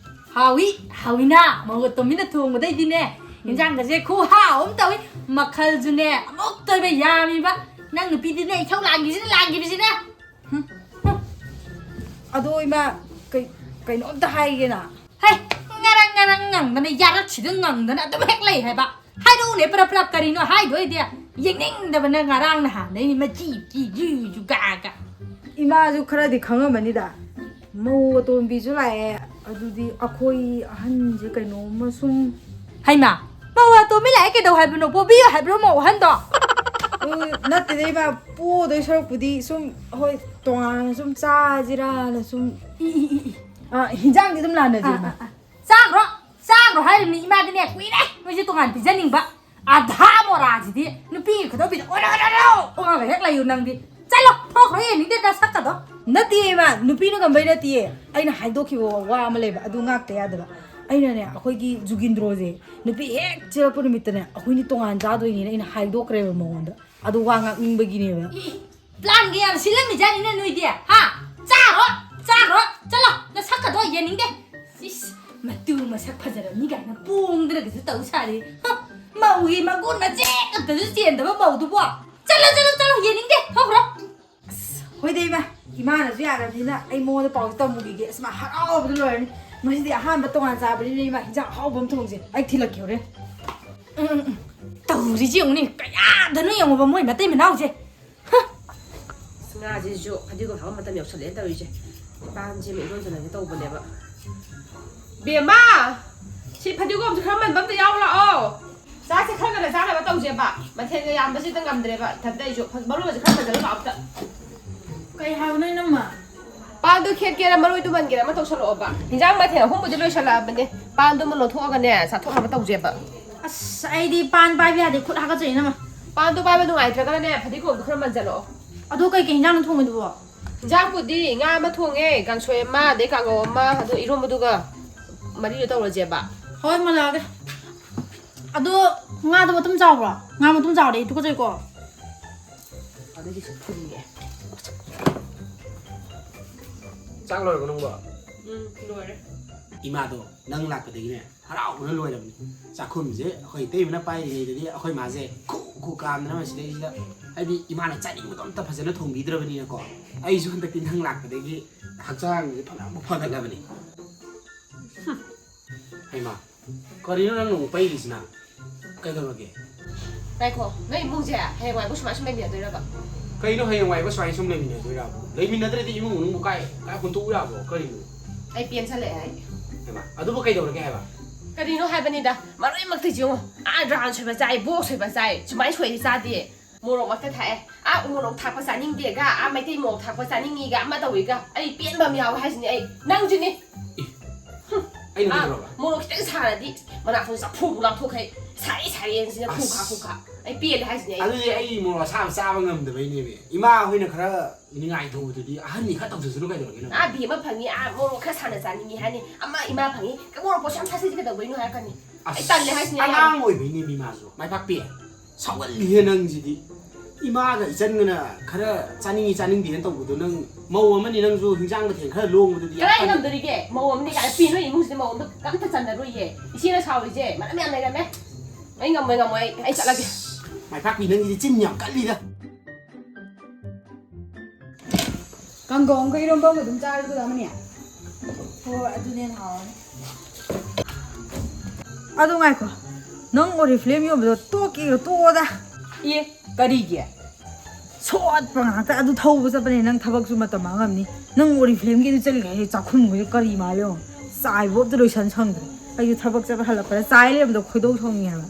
ꯍꯥꯎꯏ, ꯍꯥꯎꯏꯅ꯫ ꯃꯧ ꯑꯇꯣꯝꯕꯤꯅ ꯊꯣꯡꯕꯗꯩꯗꯤꯅꯦ, ꯍꯤꯟꯖꯥꯡꯒꯁꯦ ꯈꯨꯍꯥꯎ ꯑꯃ ꯇꯧꯏ꯫ ꯃꯈꯜꯁꯨꯅꯦ ꯑꯃꯨꯛꯇꯣꯏꯕ ꯌꯥꯝꯃꯤꯕ꯫ ꯅꯪ ꯅꯨꯄꯤꯗꯤꯅꯦ ꯏꯁꯧ ꯂꯥꯡꯈꯤꯕꯁꯤꯅ, ꯂꯥꯡꯈꯤꯕꯁꯤꯅ꯫ ꯍꯨꯝ, ꯍꯨꯝ꯫ ꯑꯗꯣ ꯏꯃꯥ, ꯀꯩ-, ꯀꯩꯅꯣꯝꯇ ꯍꯥꯏꯒꯦꯅ꯫ ꯍꯩ, ꯉꯔꯪ ꯉꯔꯪ ꯉꯪꯗꯅ, ꯌꯥꯔꯛꯁꯤꯗ ꯉꯪꯗꯅ ꯑꯗꯨꯝ ꯍꯦꯛ ꯂꯩ ꯍꯥꯏꯕ꯫ ꯍꯥꯏꯔꯛꯎꯅꯦ ꯄ꯭ꯔꯞ ꯄ꯭ꯔꯞ, ꯀꯔꯤꯅꯣ ꯍꯥꯏꯗꯣꯏꯗꯤ? ꯌꯦꯡꯅꯤꯡꯗꯕꯅ ꯉꯔꯥꯡ ꯅꯍꯥꯟꯗꯩꯅꯤ ꯃꯆꯤ ꯀꯤ ꯖꯨ ꯖꯨ ꯒꯥ ꯒꯥ꯫ ꯏꯃꯥꯁꯨ ꯈꯔꯗꯤ ꯈꯪꯉꯝꯃꯅꯤꯗ꯫ ꯃꯧ ꯑꯇꯣꯝꯕꯤꯁꯨ ꯂꯥꯛꯑꯦ, ꯑꯗꯨꯗꯤ ꯑꯩꯈꯣꯏ ꯑꯍꯟꯁꯦ ꯀꯩꯅꯣꯝꯃ ꯁꯨꯝ ꯍꯩꯃꯥ! ꯃꯧ ꯑꯇꯣꯝꯕꯤ ꯂꯥꯛꯑꯦ ꯀꯩꯗꯧ ꯍꯥꯏꯕꯅꯣ? ꯄꯣꯕꯤꯌꯨ ꯍꯥꯏꯕ꯭ꯔꯣ ꯃꯧ ꯑꯍꯟꯗꯣ? ꯎꯝ, ꯅꯠꯇꯦꯗ ꯏꯃꯥ, ꯄꯣꯗꯣꯏ ꯁꯔꯨꯛꯄꯨꯗꯤ ꯁꯨꯝ, ꯍꯣꯏ, ꯇꯣꯉꯥꯟꯅ ꯁꯨꯝ ꯆꯥꯁꯤꯔꯥꯅ ꯁꯨꯝ꯫ E, E, E, E. ꯑ, ꯍꯤꯟꯖꯥꯡꯗꯤ ꯑꯗꯨꯝ ꯂꯥꯟꯅꯁꯦ ꯑꯥ, ꯏꯃꯥ꯫ ꯑꯥ, ꯑꯥ꯫ ꯆꯥꯈ꯭ꯔꯣ, ꯆꯥꯈ꯭ꯔꯣ ꯍꯥꯏꯔꯤꯕꯅꯤ ꯏꯃꯥꯗꯤꯅꯦ, ꯀꯨꯏꯔꯦ ꯅꯣꯏꯁꯦ ꯇꯣꯉꯥꯟ ꯄꯤꯖꯅꯤꯡꯕ꯫ ꯑꯙꯥ ꯃꯣꯔꯥꯁꯤꯗꯤ ꯅꯨꯄꯤꯒꯤ ꯈꯨꯗꯣꯝꯕꯤꯗ ꯑꯣꯔꯣ ꯑꯣꯔꯣ ꯑꯣꯔꯣ ꯑꯣꯔꯒ ꯍꯦꯛ ꯂꯩꯌꯨ ꯅꯪꯗꯤ꯫ ꯆꯠꯂꯣ, ꯊꯣꯛꯈ꯭ꯔꯣ, ꯌꯦꯡꯅꯤꯡꯗꯦ ꯅꯁꯛꯀꯗꯣ꯫ ꯅꯠꯇꯦ ꯏꯃꯥ, ꯅꯨꯄꯤꯅ ꯉꯝꯕꯩ ꯅꯠꯇꯦ꯫ ꯑꯩꯅ ꯍꯥꯏꯗꯣꯛꯈꯤꯕ ꯋꯥ ꯑꯃ ꯂꯩꯕ, ꯑꯗꯨ ꯉꯥꯛꯇ ꯌꯥꯗꯕ꯫ ꯑꯩꯅꯅꯦ, ꯑꯩꯈꯣꯏꯒꯤ ꯖꯨꯒꯤꯟꯗ꯭ꯔꯣꯁꯦ ꯅꯨꯄꯤ ꯍꯦꯛ ꯆꯦꯜꯂꯛꯄ ꯅꯨꯃꯤꯠꯇꯅꯦ, ꯑꯩꯈꯣꯏꯅꯤ ꯇꯣꯉꯥꯟ ꯆꯥꯗꯣꯏꯅꯦꯅ ꯑꯩꯅ ꯍꯥꯏꯗꯣꯛꯈ꯭ꯔꯦꯕ ꯃꯉꯣꯟꯗ꯫ ꯑꯗꯨ ꯋꯥ ꯉꯥꯡꯅꯤꯡꯕꯒꯤꯅꯦꯕ꯫ ꯏ, ꯄ꯭ꯂꯥꯟꯒ ꯌꯥꯝ ꯁꯤꯜꯂꯝꯃꯤꯖꯥꯠꯅꯤꯅꯦ ꯅꯣꯏꯗꯤ, ꯍꯥ? ꯆꯥꯔꯣ, ꯆꯥꯔꯣ, ꯆꯠꯂꯣ, ꯅꯁꯛꯀꯗꯣ ꯌꯦꯡꯅꯤꯡꯗꯦ꯫ ꯏꯁ, ꯃꯇꯨ ꯃꯁꯛ ꯐꯖꯔꯝꯃꯤ ꯀꯥꯏꯅ ꯄꯣꯡꯗꯅꯒꯁꯨ ꯇꯧ ꯁꯥꯔꯤ꯫ ꯍ, ꯃꯧꯒꯤ ꯃꯒꯨꯟ ꯃꯆꯦꯠ ꯑꯝꯇꯁꯨ ꯆꯦꯟꯗꯕ ꯃꯧꯗꯨꯕꯣ꯫ ꯆꯠꯂꯣ, ꯆꯠꯂꯣ, ꯆꯠꯂꯣ, ꯌꯦꯡꯅꯤꯡꯗꯦ, ꯊꯣꯛꯈ꯭ꯔꯣ꯫ ꯑꯁ, ꯍꯣꯏꯗ ꯏꯃꯥ, ꯏꯃꯥꯅꯁꯨ ꯌꯥꯔꯕꯅꯤꯅ ꯑꯩ ꯃꯉꯣꯟꯗ ꯄꯥꯎꯁꯦ ꯇꯝꯃꯨꯈꯤꯒꯦ꯫ ꯑꯁ, ꯃꯥ ꯍꯔꯥꯎꯕꯗ ꯂꯣꯏꯔꯅꯤ꯫ ꯉꯁꯤꯗꯤ ꯑꯍꯥꯟꯕ ꯇꯣꯉꯥꯟ ꯆꯥꯕꯅꯤꯅ ꯏꯃꯥ, ꯍꯤꯟꯖꯥꯡ ꯑꯍꯥꯎꯕ ꯑꯃ ꯊꯣꯡꯁꯦ꯫ ꯑꯩ ꯊꯤꯜꯂꯛꯀꯦ ꯍꯣꯔꯦꯟ꯫ ꯎꯝ, ꯎꯝ, ꯎꯝ꯫ ꯇꯧꯔꯤꯁꯤ ꯌꯦꯡꯉꯨꯅꯦ, ꯀꯌꯥꯗꯅꯣ ꯌꯦꯡꯉꯣꯕ ꯃꯣꯏ ꯃꯇꯩ ꯃꯅꯥꯎꯁꯦ꯫ ꯍ! ꯑꯁ, ꯉꯥꯁꯤꯁꯨ ꯐꯗꯤꯒꯣꯝ ꯍꯥꯞꯄ ꯃꯇꯝ ꯌꯧꯁꯜꯂꯛꯑꯦ ꯇꯧꯔꯤꯁꯦ꯫ ꯄꯥꯟꯁꯦ ꯑꯃ ꯏꯔꯣꯟꯖꯜꯂꯒꯦ ꯇꯧꯕꯅꯦꯕ꯫ ꯕꯦꯝꯃ! ꯁꯤ ꯐꯗꯤꯒꯣꯝꯁꯦ ꯈꯔ ꯃꯟꯕ ꯑꯝꯇ ꯌꯥꯎ ꯂꯥꯛꯑꯣ꯫ ꯆꯥꯛꯁꯦ ꯈꯔ ꯉꯟꯅ ꯆꯥꯅꯕ ꯇꯧꯁꯦꯕ꯫ ꯃꯊꯦꯜꯒ ꯌꯥꯝꯕꯁꯤꯗ ꯉꯝꯗ꯭ꯔꯦꯕ ꯏꯊꯟꯇ ꯑꯩꯁꯨ꯫ ꯐ-, ꯃꯔꯨ ꯑꯣꯏꯕꯁꯦ ꯈꯔ ꯐꯖꯅ ꯂꯥꯛꯑꯣ ꯑꯝꯇ꯫ ꯀꯩ ꯍꯥꯏꯕꯅꯣ, ꯏꯅꯝꯃ? ꯄꯥꯟꯗꯣ ꯈꯦꯠꯀꯦꯔꯥ, ꯃꯔꯣꯏꯗꯣ ꯃꯟꯒꯦꯔꯥ, ꯑꯃ ꯇꯧꯁꯜꯂꯛꯑꯣꯕ꯫ ꯍꯤꯟꯖꯥꯡ ꯃꯊꯦꯜ ꯑꯍꯨꯝꯕꯨꯗꯤ ꯂꯣꯏꯁꯜꯂꯛꯑꯕꯅꯦ꯫ ꯄꯥꯟꯗꯨꯃ ꯂꯣꯟꯊꯣꯛꯑꯒꯅꯦ, ꯆꯥꯊꯣꯛꯅꯕ ꯇꯧꯁꯦꯕ꯫ ꯑꯁ, ꯑꯩꯗꯤ ꯄꯥꯟ ꯄꯥꯏꯕ ꯌꯥꯗꯦ, ꯈꯨꯠ ꯍꯥꯒꯠꯆꯩ, ꯏꯅꯝꯃ꯫ ꯄꯥꯟꯗꯣ ꯄꯥꯏꯕ ꯅꯨꯡꯉꯥꯏꯇ꯭ꯔꯒꯅꯅꯦ, ꯐꯗꯤꯒꯣꯝꯗꯣ ꯈꯔ ꯃꯟꯖꯜꯂꯛꯑꯣ꯫ ꯑꯗꯣ ꯀꯩꯀꯩ ꯍꯤꯟꯖꯥꯡꯅꯣ ꯊꯣꯡꯉꯤꯗꯨꯕꯣ? ꯍꯤꯟꯖꯥꯡꯕꯨꯗꯤ ꯉꯥ ꯑꯃ ꯊꯣꯡꯉꯦ, ꯀꯥꯡꯁꯣꯏ ꯑꯃ, ꯑꯗꯩ ꯀꯥꯡꯉꯧ ꯑꯃ, ꯑꯗꯣ ꯏꯔꯣꯝꯕꯗꯨꯒ ꯃꯔꯤꯗꯣ ꯇꯧꯔꯁꯦꯕ꯫ ꯍꯣꯏ, ꯃꯜꯂꯛꯑꯒꯦ꯫ ꯑꯗꯣ ꯉꯥꯗꯣ ꯃꯇꯨꯝ ꯆꯥꯎꯕ꯭ꯔꯣ? ꯉꯥ ꯃꯇꯨꯝ ꯆꯥꯎꯔꯗꯤ ꯑꯩ ꯇꯨꯀꯠꯆꯩꯀꯣ꯫ ꯑꯗꯨꯒꯤ ꯁꯨꯝ ꯐꯨꯅꯤꯡꯉꯦ꯫ ꯆꯥꯛ ꯂꯣꯏꯔꯕꯣ ꯅꯪꯕꯣ? ꯎꯝ, ꯂꯣꯏꯔꯦ꯫ ꯏꯃꯥꯗꯣ ꯅꯪ ꯂꯥꯛꯄꯗꯒꯤꯅꯦ ꯍꯔꯥꯎꯕꯅ ꯂꯣꯏꯔꯕꯅꯤ꯫ ꯆꯥꯛꯈꯨꯝꯁꯦ ꯑꯩꯈꯣꯏ ꯏꯇꯩꯃꯅ ꯄꯥꯏꯔꯤꯉꯩꯗꯗꯤ ꯑꯩꯈꯣꯏ ꯃꯥꯁꯦ ꯈꯨ ꯈꯨ ꯀꯥꯝꯗꯅ ꯃꯁꯤꯗꯩꯁꯤꯗ, ꯍꯥꯏꯗꯤ ꯏꯃꯥꯅ ꯆꯥꯅꯤꯡꯕꯗꯣ ꯑꯝꯇ ꯐꯖꯅ ꯊꯣꯡꯕꯤꯗ꯭ꯔꯕꯅꯤꯅꯀꯣ꯫ ꯑꯩꯁꯨ ꯍꯟꯗꯛꯇꯤ ꯅꯪ ꯂꯥꯛꯄꯗꯒꯤ ꯍꯛꯆꯥꯡꯁꯦ ꯐꯅꯌꯥꯝ ꯐꯒꯠꯂꯕꯅꯤ꯫ ꯍꯩꯃꯥ, ꯀꯔꯤꯅꯣ ꯅꯪꯅ ꯑꯃꯨꯛ ꯄꯩꯔꯤꯁꯤꯅ? ꯀꯩꯗꯧꯔꯒꯦ? ꯉꯥꯏꯈꯣ, ꯅꯣꯏ ꯏꯃꯨꯡꯁꯦ ꯍꯌꯦꯡꯋꯥꯏꯕꯨ ꯁꯨꯃꯥꯏ ꯁꯨꯝ ꯂꯩꯃꯤꯟꯅꯗꯣꯏꯔꯕ? ꯀꯩꯅꯣ ꯍꯌꯦꯡꯋꯥꯏꯕꯨ ꯁꯨꯃꯥꯏ ꯁꯨꯝ ꯂꯩꯃꯤꯟꯅꯗꯣꯏꯔꯕ? ꯂꯩꯃꯤꯟꯅꯗ꯭ꯔꯗꯤ ꯏꯃꯨꯡ ꯃꯅꯨꯡꯕꯨ ꯀꯥꯏ, ꯀꯥꯏ ꯍꯨꯟꯇꯣꯛꯎ ꯌꯥꯕ꯭ꯔꯣ? ꯀꯔꯤꯅꯣ? ꯑꯩ ꯄꯦꯟꯁꯜꯂꯛꯑꯦ ꯑꯩ꯫ ꯍꯩꯃꯥ, ꯑꯗꯨꯕꯨ ꯀꯩꯗꯧꯔꯒꯦ ꯍꯥꯏꯕ? ꯀꯔꯤꯅꯣ ꯍꯥꯏꯕꯅꯤꯗ, ꯃꯔꯣꯏꯃꯛꯇ ꯌꯦꯡꯉꯣ, ꯑꯥ ꯗ꯭ꯔꯥꯟ ꯁꯣꯏꯕ ꯆꯥꯏ, ꯕꯣꯛ ꯁꯣꯏꯕ ꯆꯥꯏ, ꯁꯨꯃꯥꯏ ꯁꯣꯏꯗꯤ ꯆꯥꯗꯦ꯫ ꯃꯣꯔꯣꯛ ꯃꯛꯇ ꯊꯥꯛꯑꯦ꯫ ꯑꯥ ꯎ ꯃꯣꯔꯣꯛ ꯊꯥꯛꯄ ꯆꯥꯅꯤꯡꯗꯦꯒ, ꯑꯥ ꯃꯩꯇꯩ ꯃꯣꯔꯣꯛ ꯊꯥꯛꯄ ꯆꯥꯅꯤꯡꯉꯤꯒ, ꯑꯃ ꯇꯧꯏꯒ꯫ ꯑꯩ ꯄꯦꯟꯕ ꯑꯃ ꯌꯥꯎꯋꯦ ꯍꯥꯏꯁꯤꯅꯦ ꯑꯩ꯫ ꯅꯪꯁꯨꯅꯦ꯫ ꯑꯦ, ꯑꯩꯅ ꯑꯥ, ꯀꯩꯗꯧꯔꯕ? ꯃꯣꯔꯣꯛ ꯈꯤꯇꯪ ꯁꯥꯔꯗꯤ ꯃꯅꯥꯀꯣꯡ ꯆꯐꯨꯕꯨ ꯂꯥꯎꯊꯣꯛꯈꯩ꯫ ꯁꯥꯏ ꯁꯥꯏ ꯌꯦꯟꯁꯤꯅ ꯈꯨꯈꯥ ꯑꯁ꯫ ꯈꯨꯈꯥ꯫ ꯑꯩ ꯄꯦꯜꯂꯦ ꯍꯥꯏꯁꯤꯅꯦ ꯑꯩ꯫ ꯑꯗꯨꯗꯤ ꯑꯩ ꯃꯣꯔꯣꯛ ꯑꯁꯥꯕ ꯆꯥꯕ ꯉꯝꯗꯕꯩꯅꯦꯃꯤ꯫ ꯏꯃꯥ ꯍꯣꯏꯅ ꯈꯔ ꯅꯤꯡꯉꯥꯏ ꯇꯧꯕꯗꯨꯗꯤ ꯑꯍꯟꯅꯤ ꯈꯔ ꯇꯧꯖꯁꯅꯨ ꯀꯩꯗꯧꯔꯒꯦ ꯅꯪ? ꯑꯥ ꯕꯤ ꯑꯃ ꯐꯪꯉꯤ, ꯑꯥ ꯃꯣꯔꯣꯛ ꯈꯔ ꯁꯥꯟꯅ ꯆꯥꯅꯤꯡꯉꯤ ꯍꯥꯏꯅꯤ꯫ ꯑꯃ ꯏꯃꯥ ꯐꯪꯉꯤ, ꯃꯣꯔꯣꯛ ꯄꯣꯠꯁꯨ ꯌꯥꯝ ꯁꯥꯁꯤꯗꯤ ꯀꯩꯗꯧꯕꯩꯅꯣ ꯍꯥꯏꯔꯛꯀꯅꯤ꯫ ꯑꯩ ꯑꯁ, ꯇꯜꯂꯦ ꯍꯥꯏꯁꯤꯅꯦ ꯑꯩ ꯌꯥꯝ꯫ ꯑꯉꯥꯡ ꯑꯣꯏꯕꯩꯅꯦꯃꯤ ꯃꯥꯁꯨ꯫ ꯃꯥꯏ ꯄꯥꯛꯄꯤ꯫ ꯁꯥꯎꯒꯜꯂꯤꯍꯦ ꯅꯪꯁꯤꯗꯤ꯫ ꯏꯃꯥꯒ ꯏꯆꯟꯒꯅ ꯈꯔ ꯆꯥꯅꯤꯡꯉꯤ ꯆꯥꯅꯤꯡꯗꯦꯅ ꯇꯧꯕꯗꯣ, ꯅꯪ ꯃꯧ ꯑꯃꯅꯤ ꯅꯪꯁꯨ ꯍꯤꯟꯖꯥꯡ ꯃꯊꯦꯜ ꯈꯔ ꯂꯣꯡꯕꯗꯨꯗꯤ ꯌꯥꯝ ꯀꯗꯥꯏ ꯀꯟ- ꯉꯝꯗꯣꯔꯤꯒꯦ? ꯃꯧ ꯑꯃꯅꯤ ꯀꯥꯏꯅ ꯄꯤ ꯅꯣꯏ ꯏꯃꯨꯡꯁꯤꯗꯤ ꯃꯧ ꯑꯃꯗ ꯑꯝꯇ ꯆꯟꯅꯔꯣꯏꯌꯦ꯫ ꯏꯆꯦꯅ ꯁꯥꯎꯔꯤꯁꯦ ꯃꯔꯝ ꯌꯥꯝ ꯂꯩꯔꯝꯃꯦ꯫ ꯑꯩ ꯉꯝꯃꯣꯏ, ꯉꯝꯃꯣꯏ, ꯑꯩ, ꯑꯩ ꯆꯠꯂꯒꯦ꯫ ꯃꯥꯏ ꯄꯥꯛꯄꯤ ꯅꯪꯒꯤꯗꯤ ꯆꯤꯟ ꯌꯥꯝ ꯀꯜꯂꯤꯗ꯫ ꯀꯥꯡꯒꯧ ꯑꯃꯒ ꯏꯔꯣꯝꯕ ꯑꯃꯒ ꯑꯗꯨꯝ ꯆꯥꯔꯁꯨ ꯑꯃꯅꯤ꯫ ꯍꯣꯏ, ꯑꯗꯨꯅ ꯍꯦꯟꯅ ꯍꯥꯎꯔꯅꯤ꯫ ꯑꯗꯨ ꯉꯥꯏꯈꯣ, ꯅꯪ ꯑꯣꯔꯤꯐ꯭ꯂꯦꯝ ꯌꯣꯟꯕꯗꯣ ꯇꯣꯛꯀꯦꯒ ꯇꯣꯛꯑꯣꯗ꯫ ꯑꯦ, ꯀꯔꯤꯒꯤ? ꯁꯣꯠꯄ ꯉꯥꯛꯇ ꯑꯗꯨ ꯊꯧꯕ ꯆꯠꯄꯅꯦ꯫ ꯅꯪ ꯊꯕꯛꯁꯨ ꯃꯇꯝ ꯃꯥꯡꯉꯝꯅꯤ꯫ ꯅꯪ ꯑꯣꯔꯤꯐ꯭ꯂꯦꯝꯒꯤ ꯑꯗꯨ ꯆꯠꯂꯤꯉꯩ ꯆꯥꯛꯈꯨꯝꯒꯤꯗꯣ ꯀꯔꯤ ꯃꯥꯜꯂꯦ ꯌꯦꯡꯉꯣ꯫ ꯆꯥꯏꯕ ꯑꯝꯇ ꯂꯣꯏꯁꯟ ꯁꯪꯗ꯭ꯔꯦ꯫ ꯑꯩꯁꯨ ꯊꯕꯛ ꯆꯠꯄ ꯍꯜꯂꯛꯄꯗ ꯆꯥꯏ ꯂꯩꯔꯝꯕꯗꯣ ꯈꯣꯏꯗꯧ ꯁꯥꯎꯅꯤꯡꯉꯦ ꯍꯥꯏꯕ꯫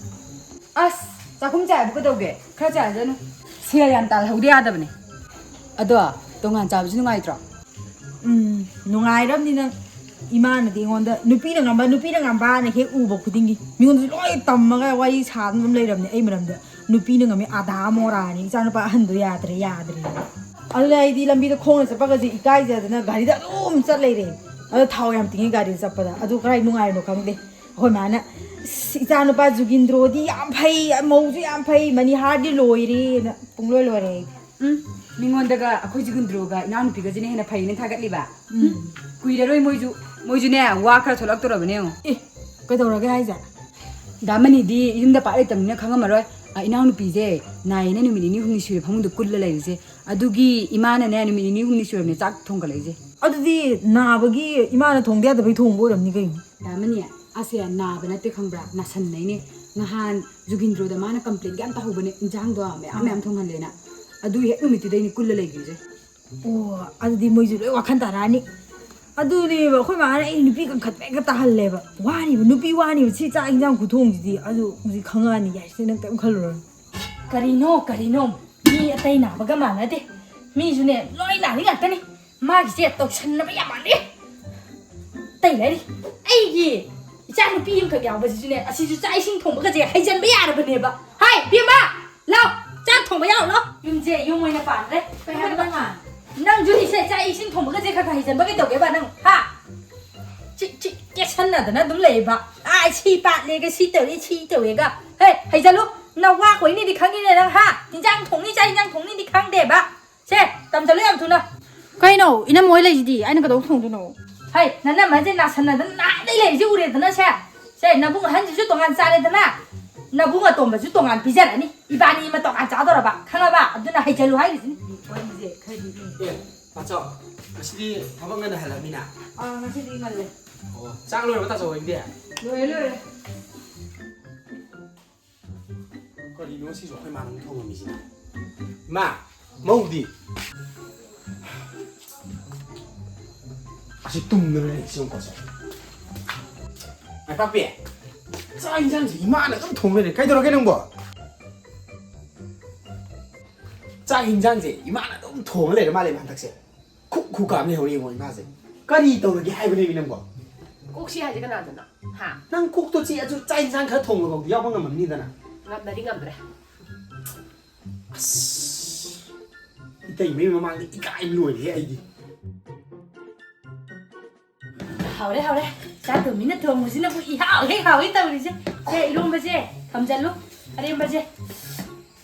ꯑꯁ, ꯆꯥꯛꯈꯨꯝ ꯆꯥꯏꯕꯨ ꯀꯩꯗꯧꯒꯦ? ꯈꯔ ꯆꯥꯏꯖꯅꯨ꯫ ꯁꯦꯜ ꯌꯥꯝ ꯇꯥꯜꯍꯧꯗ ꯌꯥꯗꯕꯅꯦ꯫ ꯑꯗꯣ, ꯇꯣꯉꯥꯟ ꯆꯥꯕꯁꯨ ꯅꯨꯡꯉꯥꯏꯇ꯭ꯔꯣ? ꯎꯝ, ꯅꯨꯡꯉꯥꯏꯔꯝꯅꯤ ꯅꯪ꯫ ꯏꯃꯥꯅꯗꯤ ꯑꯩꯉꯣꯟꯗ ꯅꯨꯄꯤꯅ ꯉꯝꯕ, ꯅꯨꯄꯤꯅ ꯉꯝꯕꯅ ꯍꯦꯛ ꯎꯕ ꯈꯨꯗꯤꯡꯒꯤ ꯃꯤꯉꯣꯟꯗꯁꯨ ꯂꯣꯏ ꯇꯝꯃꯒ ꯋꯥꯔꯤ ꯁꯥꯗꯅ ꯑꯗꯨꯝ ꯂꯩꯔꯝꯅꯦ ꯑꯩ ꯃꯔꯝꯗ꯫ "ꯅꯨꯄꯤꯅ ꯉꯝꯃꯤ, ꯑꯥꯗꯥ ꯃꯣꯔꯥꯅꯤ, ꯏꯆꯥꯅꯨꯄꯥ ꯑꯍꯟꯗꯣ ꯌꯥꯗ꯭ꯔꯦ, ꯌꯥꯗ꯭ꯔꯦ"꯫ ꯑꯗꯨꯅ ꯑꯩꯗꯤ ꯂꯝꯕꯤꯗ ꯈꯣꯡꯅ ꯆꯠꯄꯒꯁꯦ ꯏꯀꯥꯏꯖꯗꯅ ꯒꯥꯔꯤꯗ ꯑꯗꯨꯝ ꯆꯠ ꯂꯩꯔꯦ꯫ ꯑꯗꯣ ꯊꯥꯎ ꯌꯥꯝ ꯇꯤꯡꯉꯤ ꯒꯥꯔꯤꯗ ꯆꯠꯄꯗ꯫ ꯑꯗꯨ ꯀꯔꯥꯏ ꯅꯨꯡꯉꯥꯏꯕꯅꯣ ꯈꯪꯗꯦ꯫ ꯑꯩꯈꯣꯏ ꯃꯥꯅ, "ꯑꯁ, ꯏꯆꯥꯅꯨꯄꯥ ꯖꯨꯒꯤꯟꯗ꯭ꯔꯣꯗꯤ ꯌꯥꯝ ꯐꯩ, ꯃꯧꯁꯨ ꯌꯥꯝ ꯐꯩ, ꯃꯅꯤꯍꯥꯔꯗꯤ ꯂꯣꯏꯔꯦꯅ" ꯄꯨꯡꯂꯣꯏ ꯂꯣꯏꯔꯦ ꯑꯩ꯫ ꯎꯝ, ꯃꯤꯉꯣꯟꯗꯒ ꯑꯩꯈꯣꯏ ꯖꯨꯒꯤꯟꯗ꯭ꯔꯣꯒ ꯏꯅꯥꯎꯅꯨꯄꯤꯒꯁꯤꯅ ꯍꯦꯟꯅ ꯐꯩꯅ ꯊꯥꯒꯠꯂꯤꯕ꯫ ꯎꯝ꯫ ꯀꯨꯏꯔꯔꯣꯏ ꯃꯣꯏꯁꯨ, ꯃꯣꯏꯁꯨꯅꯦ, ꯋꯥ ꯈꯔ ꯊꯣꯛꯂꯛꯇꯣꯔꯕꯅꯦ ꯌꯦꯡꯉꯣ꯫ ꯑꯦ, ꯀꯩꯗꯧꯔꯒꯦ ꯍꯥꯏꯁꯦ? ꯗꯥ ꯃꯅꯤꯗꯤ ꯌꯨꯝꯗ ꯄꯥꯛ ꯂꯩꯇꯕꯅꯤꯅ ꯈꯪꯉꯝꯃꯔꯣꯏ꯫ ꯑ, ꯏꯅꯥꯎꯅꯨꯄꯤꯁꯦ ꯅꯥꯏꯌꯦꯅ ꯅꯨꯃꯤꯠ ꯅꯤꯅꯤ ꯍꯨꯝꯅꯤ ꯁꯨꯔꯦ ꯐꯃꯨꯡꯗ ꯀꯨꯜꯂ ꯂꯩꯔꯤꯁꯦ꯫ ꯑꯗꯨꯒꯤ ꯏꯃꯥꯅꯅꯦ ꯅꯨꯃꯤꯠ ꯅꯤꯅꯤ ꯍꯨꯝꯅꯤ ꯁꯨꯔꯕꯅꯦ ꯆꯥꯛ ꯊꯣꯡꯒꯠꯂꯛꯏꯁꯦ꯫ ꯑꯗꯨꯗꯤ ꯅꯥꯕꯒꯤ ꯏꯃꯥꯅ ꯊꯣꯡꯗ ꯌꯥꯗꯕꯩ ꯊꯣꯡꯕ ꯑꯣꯏꯔꯝꯅꯤ ꯀꯩꯅꯣ꯫ ꯗꯥ ꯃꯅꯤ, ꯑꯁꯦ ꯅꯥꯕ ꯅꯠꯇꯦ ꯈꯪꯕ꯭ꯔꯥ? ꯅꯥꯁꯟꯅꯩꯅꯦ꯫ ꯅꯍꯥꯟ ꯖꯨꯒꯤꯟꯗ꯭ꯔꯣꯗ ꯃꯥꯅ ꯀꯝꯄ꯭ꯂꯦꯟꯒ ꯌꯥꯝ ꯇꯧꯍꯧꯕꯅꯦ, ꯏꯟꯖꯥꯡꯗꯣ ꯃꯌꯥꯝ ꯃꯌꯥꯝ ꯊꯣꯡꯍꯜꯂꯦꯅ꯫ ꯑꯗꯨ ꯍꯦꯛ ꯅꯨꯃꯤꯠꯇꯨꯗꯩꯅꯦ ꯀꯨꯜꯂ ꯂꯩꯈ꯭ꯔꯤꯁꯦ꯫ ꯑꯣ, ꯑꯗꯨꯗꯤ ꯃꯣꯏꯁꯨ ꯂꯣꯏ ꯋꯥꯈꯜ ꯇꯥꯔꯛꯑꯅꯤ꯫ ꯑꯗꯨꯅꯦꯕ ꯑꯩꯈꯣꯏ ꯃꯥꯅ ꯑꯩ ꯅꯨꯄꯤ ꯀꯟꯈꯠꯄ ꯍꯦꯛꯇ ꯇꯥꯍꯜꯂꯦꯕ꯫ ꯋꯥꯔꯤꯕ ꯅꯨꯄꯤ ꯋꯥꯔꯤꯕ ꯁꯤ ꯆꯥꯛ ꯏꯟꯖꯥꯡ ꯈꯨꯊꯣꯡꯁꯤꯗꯤ꯫ ꯑꯗꯨ ꯍꯧꯖꯤꯛ ꯈꯪꯉꯛꯑꯅꯤ ꯌꯥꯏꯁꯦ, ꯅꯪ ꯀꯔꯤꯝ ꯈꯜꯂꯨꯔꯅꯨ꯫ ꯀꯔꯤꯅꯣ, ꯀꯔꯤꯅꯣ? ꯃꯤ ꯑꯇꯩ ꯅꯥꯕꯒ ꯃꯥꯟꯅꯗꯦ꯫ ꯃꯤꯁꯨꯅꯦ ꯂꯣꯏ ꯅꯥꯔꯤ ꯉꯥꯛꯇꯅꯤ꯫ ꯃꯥꯒꯤꯁꯦ ꯇꯧꯁꯟꯅꯕ ꯌꯥꯝ ꯃꯥꯜꯂꯤ꯫ ꯑꯇꯩ ꯂꯩꯔꯤ꯫ ꯑꯩꯒꯤ ꯏꯆꯥ ꯅꯨꯄꯤ ꯑꯃꯈꯛ ꯌꯥꯎꯕꯁꯤꯁꯨꯅꯦ, ꯑꯁꯤꯁꯨ ꯆꯥꯛ ꯏꯁꯤꯡ ꯊꯣꯡꯕꯒꯁꯦ ꯍꯩꯖꯟꯕ ꯌꯥꯔꯕꯅꯦꯕ꯫ ꯍꯥꯏ, ꯏꯕꯦꯝꯃ, ꯂꯥꯎ, ꯆꯥꯛ ꯊꯣꯡꯕ ꯌꯥꯎ ꯂꯥꯎ꯫ ꯌꯨꯝꯁꯦ ꯌꯨꯝ ꯑꯣꯏꯅ ꯄꯥꯟꯈ꯭ꯔꯦ꯫ ꯀꯩ ꯍꯥꯏꯕ ꯅꯪ? ꯅꯪꯁꯨ ꯏꯁꯦ ꯆꯥꯛ ꯏꯁꯤꯡ ꯊꯣꯡꯕꯒꯁꯦ ꯈꯔ ꯈꯔ ꯍꯩꯖꯟꯕ ꯀꯩꯗꯧꯒꯦꯕ ꯅꯪ? ꯍꯥ? ꯆꯤ, ꯆꯤ, ꯀꯦꯁꯟꯅꯗꯅ ꯑꯗꯨꯝ ꯂꯩꯌꯦꯕ꯫ ꯑꯥ, ꯁꯤ ꯄꯥꯠꯂꯦꯒ ꯁꯤ ꯇꯧꯔꯦ, ꯁꯤ ꯇꯧꯋꯦꯒ꯫ ꯍꯦ, ꯍꯩꯖꯜꯂꯨ꯫ ꯅꯋꯥ ꯀꯣꯏꯅꯤꯗꯤ ꯈꯪꯉꯤꯅꯦ ꯅꯪ, ꯍꯥ? ꯏꯟꯖꯥꯡ ꯊꯣꯡꯅꯤ, ꯆꯥꯛ ꯏꯟꯖꯥꯡ ꯊꯣꯡꯅꯤꯗꯤ ꯈꯪꯗꯦꯕ꯫ ꯁꯦ, ꯇꯝꯁꯤꯜꯂꯨ ꯌꯥꯝ ꯊꯨꯅ꯫ ꯀꯩꯅꯣ? ꯏꯅꯝꯃ ꯍꯣꯏ ꯂꯩꯁꯤꯗꯤ, ꯑꯩꯅ ꯀꯩꯗꯧ ꯊꯣꯡꯗꯣꯏꯅꯣ? ꯍꯩ, ꯅꯅꯝꯃꯁꯦ ꯅꯥꯁꯟꯅꯗꯅ ꯅꯍꯥꯟꯗꯩ ꯂꯩꯔꯤꯁꯦ ꯎꯔꯦꯗꯅ ꯁꯦ꯫ ꯁꯦ, ꯅꯕꯨꯡ ꯑꯍꯟꯁꯤꯁꯨ ꯇꯣꯉꯥꯟ ꯆꯥꯔꯦꯗꯅ, ꯅꯕꯨꯡ ꯑꯇꯣꯝꯕꯁꯨ ꯇꯣꯉꯥꯟ ꯄꯤꯖꯔꯅꯤ꯫ ꯏꯕꯥꯅꯤ ꯑꯃ ꯇꯣꯉꯥꯟ ꯆꯥꯗꯧꯔꯕ, ꯈꯪꯉꯕ? ꯑꯗꯨꯅ ꯍꯩꯖꯜꯂꯨ ꯍꯥꯏꯔꯤꯁꯤꯅꯤ꯫ ꯋꯥꯔꯤꯁꯦ ꯈꯔꯗꯤ ꯏꯪꯉꯦ꯫ ꯑꯦ, ꯇꯥꯆꯧ, ꯉꯁꯤꯗꯤ ꯊꯕꯛ ꯉꯟꯅ ꯍꯜꯂꯛꯑꯃꯤꯅ? ꯑꯥ, ꯉꯁꯤꯗꯤ ꯉꯜꯂꯦ꯫ ꯑꯣ, ꯆꯥꯛ ꯂꯣꯏꯔꯕ, ꯇꯥꯆꯧ ꯍꯣꯏꯒꯤꯗꯤ? ꯂꯣꯏꯔꯦ, ꯂꯣꯏꯔꯦ꯫ ꯀꯔꯤꯅꯣ ꯁꯤꯁꯨ ꯑꯩꯈꯣꯏ ꯃꯥꯅ ꯑꯃꯨꯛ ꯊꯣꯡꯉꯝꯃꯤꯁꯤꯅ? ꯃꯥ, ꯃꯧꯗꯤ? ꯑꯁꯤ ꯇꯨꯝꯗꯅ ꯂꯩ, ꯁꯤ ꯑꯃꯨꯛ ꯀꯣꯠꯁꯦ꯫ ꯃꯥꯏꯄꯥꯛꯄꯤ, ꯆꯥꯛ ꯏꯟꯖꯥꯡꯁꯦ ꯏꯃꯥꯅ ꯑꯗꯨꯝ ꯊꯣꯡ ꯂꯩꯔꯦ꯫ ꯀꯩꯗꯧꯔꯒꯦ ꯅꯪꯕꯣ? ꯆꯥꯛ ꯏꯟꯖꯥꯡꯁꯦ ꯏꯃꯥꯅ ꯑꯗꯨꯝ ꯊꯣꯡꯉ ꯂꯩꯔꯦ ꯃꯥꯜꯂꯦ ꯍꯟꯗꯛꯁꯦ꯫ ꯈꯨꯛ ꯈꯨ ꯀꯥꯝ ꯂꯩꯍꯧꯔꯦ ꯌꯦꯡꯉꯣ ꯏꯃꯥꯁꯦ꯫ ꯀꯔꯤ ꯇꯧꯔꯒꯦ ꯍꯥꯏꯕꯅꯦꯃꯤ ꯅꯪꯕꯣ? ꯀꯣꯛꯁꯤ ꯍꯥꯏꯁꯦ ꯀꯅꯥꯗꯅꯣ? ꯍꯥ? ꯅꯪ ꯀꯣꯛꯇꯣ ꯆꯤꯛꯑꯁꯨ ꯆꯥꯛ ꯏꯟꯖꯥꯡ ꯈꯔ ꯊꯣꯡꯕꯐꯥꯎꯗꯤ ꯌꯥꯎꯕ ꯉꯝꯃꯝꯅꯤꯗꯅ꯫ ꯉꯝꯗ꯭ꯔꯗꯤ ꯉꯝꯗ꯭ꯔꯦ꯫ ꯑꯁ, ꯏꯇꯩꯃꯩ ꯃꯃꯥꯡꯗ ꯏꯀꯥꯏꯕ ꯂꯣꯏꯔꯦꯍꯦ ꯑꯩꯗꯤ꯫ ꯍꯥꯎꯔꯦ, ꯍꯥꯎꯔꯦ꯫ ꯆꯥꯛ ꯊꯣꯡꯕꯤꯅ ꯊꯣꯡꯕꯁꯤꯅꯕꯨ ꯏꯍꯥꯎ ꯍꯦꯛ ꯍꯥꯎꯋꯤ ꯇꯧꯔꯤꯁꯦ꯫ ꯁꯦ, ꯏꯔꯣꯝꯕꯁꯦ ꯊꯝꯖꯜꯂꯨ, ꯑꯔꯦꯝꯕꯁꯦ꯫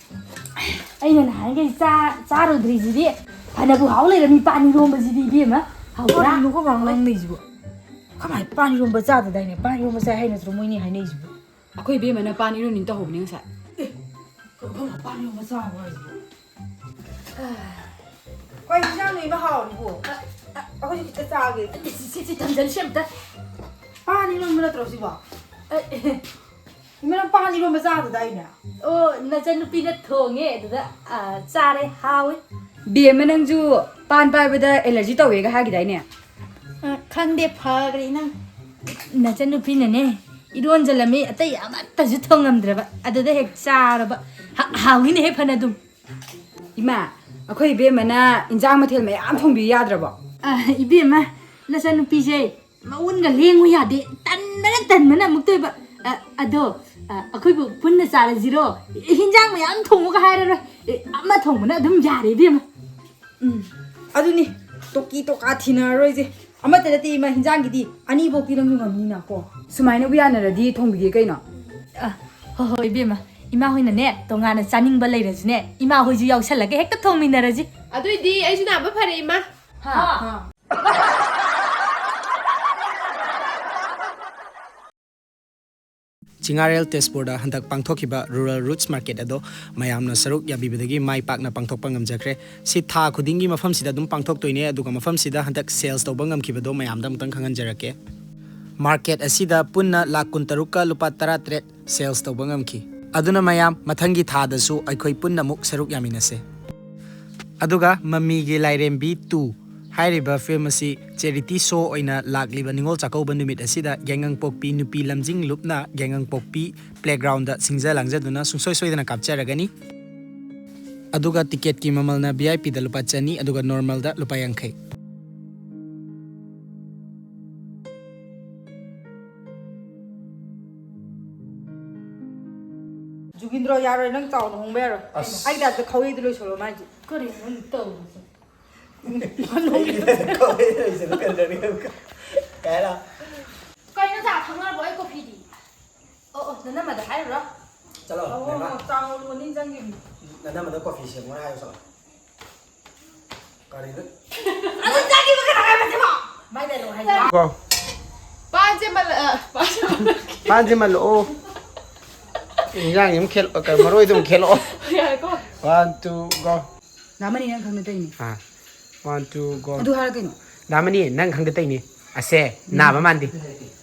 ꯑꯩꯅ ꯅꯍꯥꯟꯈꯩ ꯆꯥ-, ꯆꯥꯔꯨꯗ꯭ꯔꯤꯁꯤꯗꯤ ꯐꯅꯕꯨ ꯍꯥꯎ ꯂꯩꯔꯝꯃꯤ, ꯄꯥꯟ ꯏꯔꯣꯝꯕꯁꯤꯗꯤ ꯏꯕꯦꯝꯃ꯫ ꯍꯥꯎꯕ꯭ꯔꯥ? ꯀꯔꯤꯅꯣ ꯈꯣꯏ ꯃꯥ ꯉꯥꯡꯅꯩꯁꯤꯕꯣ? ꯀꯃꯥꯏ ꯄꯥꯟ ꯏꯔꯣꯝꯕ ꯆꯥꯗꯗꯥꯏꯅꯦ? ꯄꯥꯟ ꯏꯔꯣꯝꯕ ꯆꯥꯏ ꯍꯥꯏ ꯅꯠꯇ꯭ꯔꯣ ꯃꯣꯏꯅꯤ ꯍꯥꯏꯅꯩꯁꯤꯕꯣ? ꯑꯩꯈꯣꯏ ꯏꯕꯦꯝꯃꯅ ꯄꯥꯟ ꯏꯔꯣꯟꯅꯤꯅ ꯇꯧꯍꯧꯕꯅꯦ ꯉꯁꯥꯏ꯫ ꯑꯦ, ꯀꯔꯝꯕ ꯄꯥꯟ ꯏꯔꯣꯟꯕ ꯆꯥꯕ꯭ꯔꯣ ꯍꯥꯏꯁꯤꯕꯣ? ꯀꯩ ꯏꯟꯖꯥꯡꯅꯣ ꯏꯃꯥ ꯍꯥꯎꯔꯤꯕꯣ? ꯑ, ꯑ, ꯑꯩꯈꯣꯏꯁꯨ ꯈꯤꯇ ꯆꯥꯒꯦ꯫ ꯁꯤ, ꯁꯤ, ꯁꯤ, ꯊꯝꯖꯜꯂꯨ ꯁꯤ ꯑꯝꯇ꯫ ꯄꯥꯟ ꯏꯔꯣꯟꯕ ꯅꯠꯇ꯭ꯔꯣ ꯁꯤꯕꯣ? ꯑ, ꯏꯃꯥ, ꯅꯪ ꯄꯥꯟ ꯏꯔꯣꯟꯕ ꯆꯥꯗꯗꯥꯏꯅꯦ? ꯑꯣ, ꯅꯆꯟꯅꯨꯄꯤꯅ ꯊꯣꯡꯉꯦ, ꯑꯗꯨꯗ, ꯑ, ꯆꯥꯔꯦ, ꯍꯥꯎꯋꯦ꯫ ꯕꯦꯝꯃ, ꯅꯪꯁꯨ ꯄꯥꯟ ꯄꯥꯏꯕꯗ ꯑꯦꯂꯔꯖꯤ ꯇꯧꯋꯦꯒ ꯍꯥꯏꯈꯤꯗꯥꯏꯅꯦ? ꯑ, ꯈꯪꯗꯦ, ꯐꯈ꯭ꯔꯦ ꯏꯅꯝ꯫ ꯅꯆꯟꯅꯨꯄꯤꯅꯅꯦ, ꯏꯔꯣꯟꯖꯜꯂꯝꯃꯤ, ꯑꯇꯩ ꯑꯃꯠꯇꯁꯨ ꯊꯣꯡꯉꯝꯗ꯭ꯔꯕ, ꯑꯗꯨꯗ ꯍꯦꯛ ꯆꯥꯔꯕ꯫ ꯍꯥ-, ꯍꯥꯎꯋꯤꯅꯦꯍꯦ ꯐꯅꯗꯨꯝ꯫ ꯏꯃꯥ, ꯑꯩꯈꯣꯏ ꯏꯕꯦꯝꯃꯅ ꯏꯟꯖꯥꯡ ꯃꯊꯦꯜ ꯃꯌꯥꯝ ꯊꯣꯡꯕꯤ ꯌꯥꯗ꯭ꯔꯕꯣ? ꯑ, ꯏꯕꯦꯝꯃ, ꯅꯆꯟꯅꯨꯄꯤꯁꯦ ꯃꯎꯟꯒ ꯂꯦꯡꯉꯨ ꯌꯥꯗꯦ, ꯇꯟꯕꯅ ꯇꯟꯕꯅ ꯑꯃꯨꯛꯇꯣꯏꯕ꯫ ꯑ, ꯑꯗꯣ, ꯑ, ꯑꯩꯈꯣꯏꯕꯨ ꯄꯨꯟꯅ ꯆꯥꯔꯁꯤꯔꯣ? ꯍꯤꯟꯖꯥꯡ ꯃꯌꯥꯝ ꯊꯣꯡꯉꯨꯒ ꯍꯥꯏꯔꯔꯣꯏ꯫ ꯑꯦ, ꯑꯃ ꯊꯣꯡꯕꯅ ꯑꯗꯨꯝ ꯌꯥꯔꯦ ꯏꯕꯦꯝꯃ꯫ ꯎꯝ꯫ ꯑꯗꯨꯅꯤ, ꯇꯣꯀꯤ ꯇꯣꯀꯥ ꯊꯤꯅꯔꯔꯣꯏꯁꯦ꯫ ꯑꯃꯠꯇ ꯅꯠꯇꯦ ꯏꯃꯥ, ꯍꯤꯟꯖꯥꯡꯒꯤꯗꯤ ꯑꯅꯤꯐꯧꯇꯤ ꯅꯪꯁꯨ ꯉꯝꯅꯤꯅ ꯀꯣ꯫ ꯁꯨꯃꯥꯏꯅꯕꯨ ꯌꯥꯅꯔꯗꯤ ꯊꯣꯡꯕꯤꯒꯦ ꯀꯩꯅꯣ꯫ ꯑ, ꯍꯣꯏ, ꯍꯣꯏ, ꯏꯕꯦꯝꯃ꯫ ꯏꯃꯥ ꯍꯣꯏꯅꯅꯦ, ꯇꯣꯉꯥꯟꯅ ꯆꯥꯅꯤꯡꯕ ꯂꯩꯔꯁꯨꯅꯦ, ꯏꯃꯥ ꯍꯣꯏꯁꯨ ꯌꯥꯎꯁꯜꯂꯒ ꯍꯦꯛꯇ ꯊꯣꯡꯃꯤꯟꯅꯔꯁꯤ꯫ ꯑꯗꯨꯏꯗꯤ ꯑꯩꯁꯨ ꯅꯥꯕ ꯐꯔꯦ, ꯏꯃꯥ꯫ ꯍꯥ? ꯍꯥ꯫ ꯆꯤꯉꯥꯔꯦꯜ ꯇꯦꯖꯄꯨꯔꯗ ꯍꯟꯗꯛ ꯄꯥꯡꯊꯣꯛꯈꯤꯕ Rural Roots Market ꯑꯗꯣ ꯃꯌꯥꯝꯅ ꯁꯔꯨꯛ ꯌꯥꯕꯤꯕꯗꯒꯤ ꯃꯥꯏ ꯄꯥꯛꯅ ꯄꯥꯡꯊꯣꯛꯄ ꯉꯝꯖꯈ꯭ꯔꯦ꯫ ꯁꯤ ꯊꯥ ꯈꯨꯗꯤꯡꯒꯤ ꯃꯐꯝꯁꯤꯗ ꯑꯗꯨꯝ ꯄꯥꯡꯊꯣꯛꯇꯣꯏꯅꯦ, ꯑꯗꯨꯒ ꯃꯐꯝꯁꯤꯗ ꯍꯟꯗꯛ sales ꯇꯧꯕ ꯉꯝꯈꯤꯕꯗꯣ ꯃꯌꯥꯝꯗ ꯑꯃꯨꯛꯇꯪ ꯈꯪꯍꯟꯖꯔꯛꯀꯦ꯫ Market ꯑꯁꯤꯗ ꯄꯨꯟꯅ ꯂꯥꯈ ꯀꯨꯟꯇꯔꯨꯛꯀ ꯂꯨꯄꯥ ꯇꯔꯥꯇꯔꯦꯠ sales ꯇꯧꯕ ꯉꯝꯈꯤ꯫ ꯑꯗꯨꯅ ꯃꯌꯥꯝ, ꯃꯊꯪꯒꯤ ꯊꯥꯗꯁꯨ ꯑꯩꯈꯣꯏ ꯄꯨꯟꯅ ꯑꯃꯨꯛ ꯁꯔꯨꯛ ꯌꯥꯃꯤꯟꯅꯁꯦ꯫ ꯑꯗꯨꯒ ꯃꯃꯤꯒꯤ ꯂꯥꯏꯔꯦꯝꯕꯤ ꯇꯨ ꯍꯥꯏꯔꯤꯕ ꯐꯤꯂꯝ ꯑꯁꯤ ꯆꯦꯔꯤꯇꯤ ꯁꯣ ꯑꯣꯏꯅ ꯂꯥꯛꯂꯤꯕ ꯅꯤꯉꯣꯜ ꯆꯥꯛꯀꯧꯕ ꯅꯨꯃꯤꯠ ꯑꯁꯤꯗ ꯌꯥꯏꯉꯪꯄꯣꯛꯄꯤ ꯅꯨꯄꯤ ꯂꯝꯖꯤꯡ ꯂꯨꯞꯅ ꯌꯥꯏꯉꯪꯄꯣꯛꯄꯤ ꯄ꯭ꯂꯦꯒ꯭ꯔꯥꯎꯟꯗ ꯁꯤꯡꯖ ꯂꯥꯡꯖꯗꯨꯅ ꯁꯨꯡꯁꯣꯏ ꯁꯣꯏꯗꯅ ꯀꯥꯞꯆꯔꯒꯅꯤ꯫ ꯑꯗꯨꯒ ꯇꯤꯀꯦꯠꯀꯤ ꯃꯃꯜꯅ ꯚꯤ ꯑꯥꯏ ꯄꯤꯗ ꯂꯨꯄꯥ ꯆꯅꯤ, ꯑꯗꯨꯒ ꯅꯣꯔꯃꯦꯜꯗ ꯂꯨꯄꯥ ꯌꯥꯡꯈꯩ꯫ ꯖꯨꯒꯤꯟꯗ꯭ꯔꯣ, ꯌꯥꯔꯣꯏ, ꯅꯪ ꯆꯥꯎꯅ ꯍꯣꯡꯕ ꯌꯥꯔꯣꯏ꯫ ꯑꯁ꯫ ꯑꯩ ꯇꯥꯏꯞꯇ ꯈꯧꯌꯩꯗ ꯂꯣꯏꯁꯜꯂꯣ ꯃꯥꯏꯁꯦ꯫ ꯀꯔꯤꯅꯣ ꯅꯪ ꯇꯧꯔꯤꯁꯦ? ꯀꯧꯋꯦ ꯂꯣꯏꯁꯜꯂꯣ ꯀꯩꯅꯣ? ꯀꯩ ꯍꯥꯏꯔꯣ? ꯀꯩꯅꯣ, ꯆꯥ ꯊꯛꯅꯔꯕꯣ? ꯑꯩ ꯀꯣꯐꯤꯗꯤ? ꯑꯣ, ꯑꯣ, ꯅꯅꯝꯃꯗ ꯍꯥꯏꯔꯨꯔꯣ꯫ ꯆꯠꯂꯣ, ꯑꯣ, ꯃꯦꯝꯃ꯫ ꯆꯥ ꯂꯣꯟꯅꯤ ꯆꯪꯈꯤꯕꯅꯤ꯫ ꯅꯅꯝꯃꯗ ꯀꯣꯐꯤ ꯁꯦꯝꯃꯣ ꯍꯥꯏꯌꯨ ꯆꯠꯂꯣ꯫ ꯀꯔꯤꯅꯣ? ꯑꯗꯨ ꯆꯪꯈꯤꯕ ꯀꯅꯥ ꯍꯥꯏꯕꯁꯤꯕꯣ? ꯃꯥꯏ ꯗꯥꯏꯂꯣꯛ ꯍꯥꯏꯌꯨ꯫ ꯀꯣ꯫ ꯄꯥꯟꯁꯦ ꯃꯜ-, ꯑ, ꯄꯥꯟꯁꯦ ꯃꯜ-, ꯄꯥꯟꯁꯦ ꯃꯜꯂꯛꯑꯣ꯫ ꯏꯟꯖꯥꯡꯁꯤ ꯑꯃꯨꯛ ꯈꯦꯠ-, ꯀꯩꯅꯣ, ꯃꯔꯣꯏꯗꯣ ꯑꯃꯨꯛ ꯈꯦꯠꯂꯛꯑꯣ꯫ ꯌꯥꯔꯦꯀꯣ꯫ One, two, go꯫ ꯗꯥꯃꯅꯤ ꯅꯪ ꯈꯪꯅ ꯇꯧꯔꯤꯅꯦ꯫ ꯑꯥ꯫ One, two, go꯫ ꯑꯗꯨ ꯍꯥꯏꯔ ꯀꯩꯅꯣ? ꯗꯥꯃꯅꯤ ꯅꯪ ꯈꯪꯗ ꯇꯧꯔꯤꯅꯦ꯫ ꯑꯁꯦ, ꯎꯝ꯫ ꯅꯥꯕ ꯃꯥꯟꯗꯦ꯫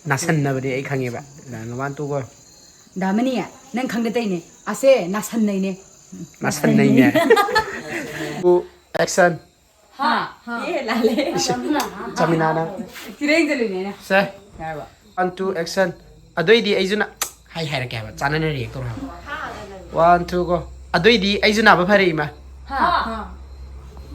ꯅꯥꯁꯟꯅꯕꯅꯦ ꯑꯩ ꯈꯪꯉꯦꯕ꯫ One, two, go꯫ ꯗꯥꯃꯅꯤ ꯅꯪ ꯈꯪꯗ ꯇꯧꯔꯤꯅꯦ꯫ ꯑꯁꯦ, ꯅꯥꯁꯟꯅꯩꯅꯦ꯫ ꯅꯥꯁꯟꯅꯩꯅꯦ꯫ Two, action꯫ ꯍꯥ? ꯍꯥ꯫ ꯑꯦ, ꯂꯥꯜꯂꯦ꯫ ꯆꯃꯤꯅꯥ ꯅꯪ꯫ ꯊꯤꯔꯦꯡ ꯆꯠꯂꯤꯅꯦ ꯑꯩꯅ꯫ ꯁꯦ꯫ ꯌꯥꯔꯕ? One, two, action꯫ ꯑꯗꯨꯏꯗꯤ ꯑꯩꯁꯨ ꯅ-, ꯍꯥꯏ ꯍꯥꯏꯔꯛꯀꯦ ꯍꯥꯏꯕ꯫ ꯆꯥꯟꯅꯅ react ꯇꯧꯔꯣ ꯍꯥꯏꯕ꯫ One, two, go꯫ ꯑꯗꯨꯏꯗꯤ ꯑꯩꯁꯨ ꯅꯥꯕ ꯐꯔꯦ, ꯏꯃꯥ꯫ ꯍꯥ? ꯍꯥ꯫